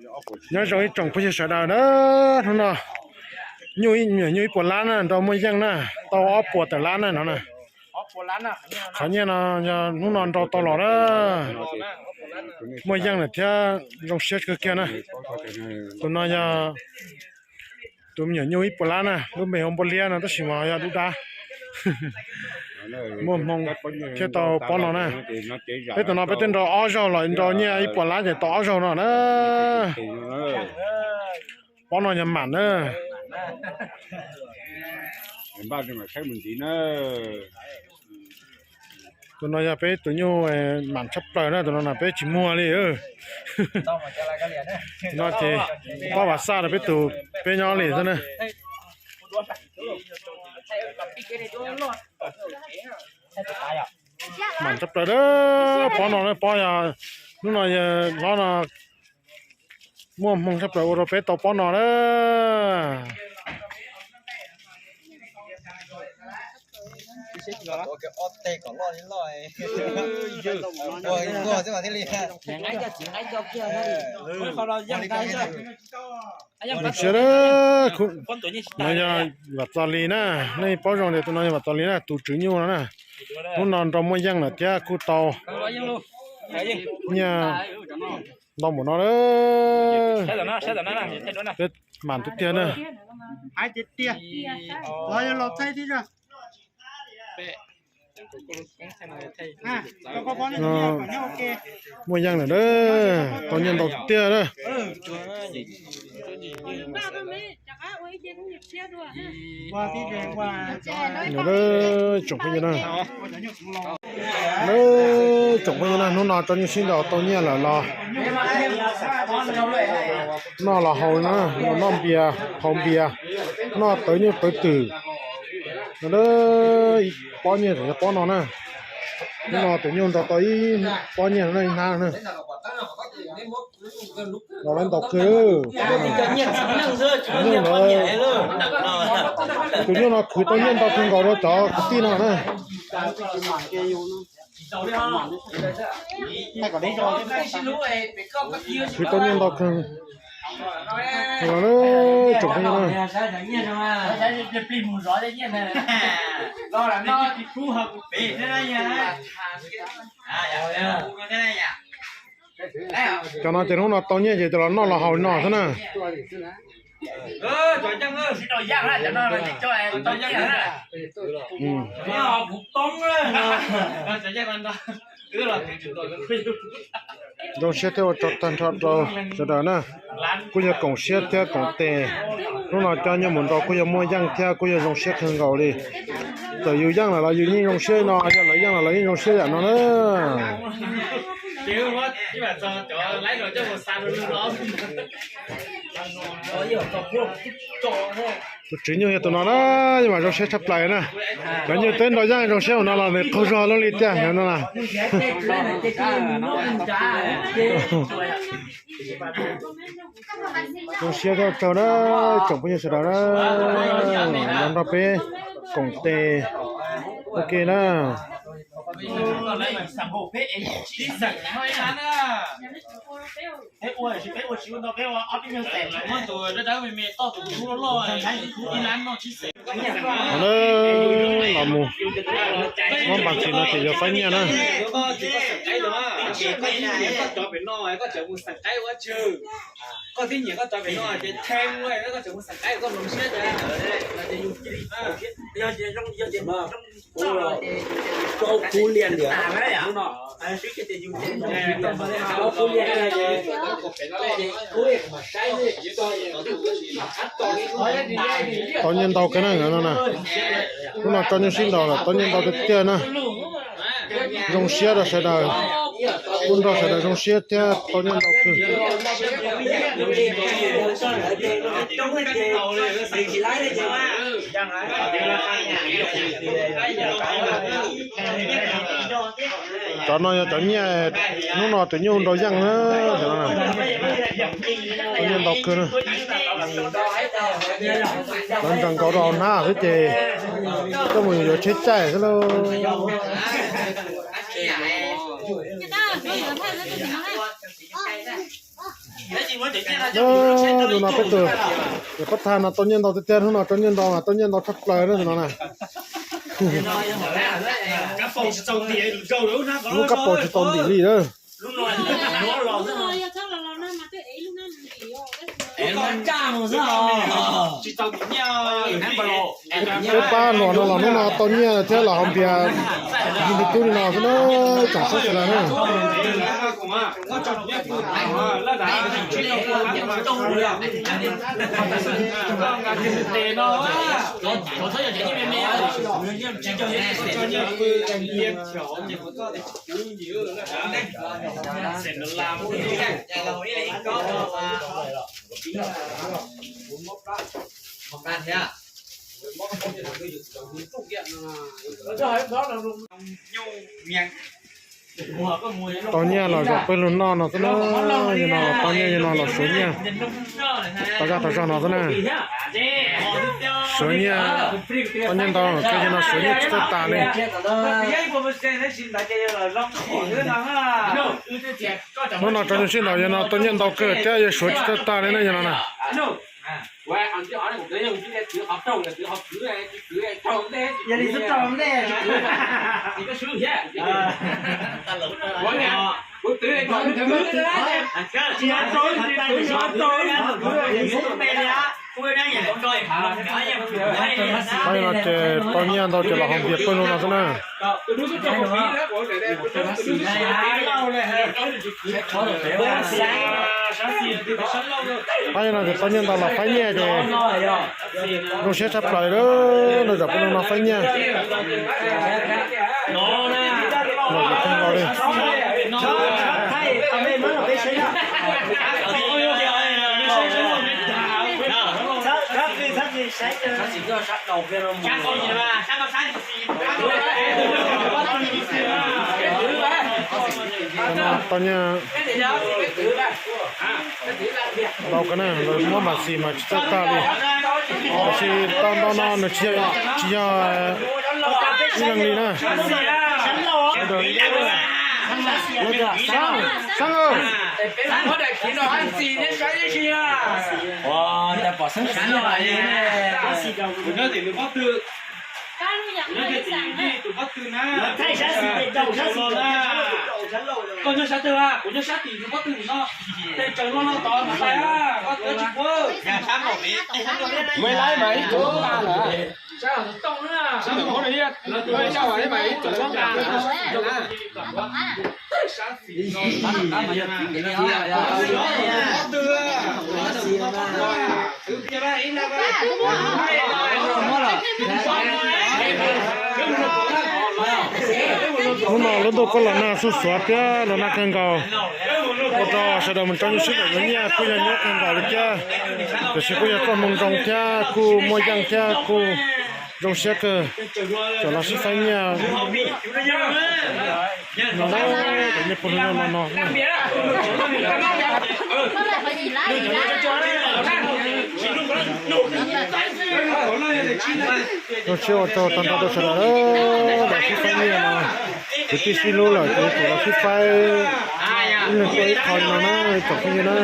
Nyob zoo ib tsoom phooj ywg sawv daws na, hnub no nyuj, nyuj ib puas lab na, nrau Muaj Yeej na, tau ob puas tawm lab na no na. Qhov nyiaj no yog hnub no nrau tau los na. Muaj Yeej lawm thiab zoo siab kawg kiag na. Tus no yog tus me nyuam nyuj ib puas lab na, lub npe hu Npua Liab no tab sis mas yog dub dab. Muaj hmoo thiaj tau pob no na. Peb tus no peb twb nrau ob zaug los nrau nyiaj ib puas lab ces tau ob zaug no na. Pob no yog mam na. Tus no yog peb tus nyuj mam tshaj plaws na, tus no na peb tsis muag li. Tus no ces pab Vam Xaj rau peb tus, peb nyob li xwb na. Mam tshaj plaws na, pob no na, pob yog hnub no hlob no muaj hmoo tshaj plaws ua rau peb tau pob no na. Zoo siab, no yog Vam Txos Lis na, nej paub zoo tias tus no yog Vam Txos Lis na, tus tswv nyuj no na. Hnub no nrau Muaj Yeej lawm thiab kuj tau nyiaj ntau npaum no na. Peb mam tiag tiag na. Muaj Yeej lawm na, tau nyiaj ntau tiag na. Tsoom phooj ywg na, tsoom phooj ywg na, hnub no rau nyuj sib nraus tau nyiaj lawm los noj los haus na, los noj npias haus npias, noj tawv nyuj tawv twm. No ib pob nyiaj tseem yog pob no na. Hnub no tus nyuj nrau tau ib pob nyiaj no ib hnab na. Los lawv ntaus kawg. Nyuj lawv, tus nyuj no khwv tau nyiaj ntau kawg nkaus rau cov kwv tij no na. Khwv tau nyiaj ntau kawg. Los tsoom phooj ywg na, cov no ces hnub no tau nyiaj ces cov los noj los haus no xwb na. Zoo siab thiab ua tsaug tag nrho rau sawv daws na. Kuj yog koom siab thiab koom tes. Hnub no coj nyuj mus nrau kuj yog Muaj Yeej thiab kuj yog zoo siab kawg nkaus li. Txawm yus yeej lawm los yus yeej zoo siab no, yog lawv yeej los lawv yeej zoo siab yam no na. Tus tswv nyuj yog tus no na, yeej mas zoo siab tshaj plaws na. Cov nyuj twb nrau yeej zoo siab ua no los nws qaug zog lub li tiag no na. Zoo siab thiab tsaug na, tsoom phooj ywg sawv daws na, los nrog peb koom tes ua ke na. Los mus muab npas tsis no ces yog faib nyiaj na. Tau nyiaj ntau kawg na no na. Hnub no tso nyuj sib ntaus lawm tau nyiaj ntau tiag tiag na. Zoo siab rau sawv daws, kuj nrog sawv daws zoo siab thiab tau nyiaj ntau kawg. Cov no yog cov nyiaj hnub no tus nyuj nrau yeej na, cov no tau nyiaj ntau kawg na. Lawv nres nkaus rau hauv hnab xwb ces coj mus yuav tsheb caij xwb lauj. Tus no peb tus, pab thaj no tau nyiaj ntau tiag tiag, hnub no tau nyiaj ntau mas tau nyiaj ntau tshaj plaws na tus no na. Lub kab paus tsis tau ntim li na. Peb pab hluas no los hnub no tau nyiaj thiab los haus npias yig nti tub li no xwb na, tsoom saib sawv daws na. Tau nyiaj los zaum pawg lug noj no xwb na, yog no tau nyiaj yog no los suav nyiaj, tau zaj tau zog no xwb na. Suav nyiaj, tau nyiaj ntau kawg yog no suav nyiaj tsis txawj tas li. Hnub no tso nyuj sib ntaus yog no tau nyiaj ntau kawg thiab yog suav tsis txawj tas li na yog no na. Pab no ces tau nyiaj ntau ces los haus npias pawg lug no xwb na. Pab no ces tau nyiaj ntau los faib nyiaj ces zoo siab tshaj plaws li, no zaum pawg lug no faib nyiaj. Los kawg nkaus li. Tau nyiaj ntau kawg na, lawv muab mas xis mas tsis txawj tag li. Tab sis tau ntau no nws tsis yog ib leeg li na. Xab, koj nyob sab twg a, kuv nyob sab tim tus pob tw no, tej tsaws loj loj tod ntag, koj tsis puab. Hnub no lub ntuj kuj los nag xuj xuav thiab los nag kawg nkaus, ua rau sawv daws mus tso nyuj sib ntaus yuav nyiaj kuj yog nyuaj kawg nkaus li thiab. Tiam sis kuj yog txoj hmoo zoo thiab kuj muaj yeej thiab kuj zoo siab kawg. Cov los sib faib nyiaj no, cov nyiaj puag no no. Zoo siab ua tsaug tag nrho rau sawv daws los sib faib nyiaj no. Kwv tij sib hlub lawm ces kuj los sib faib ib leeg tuaj ib qho li no na, tsoom phooj ywg na.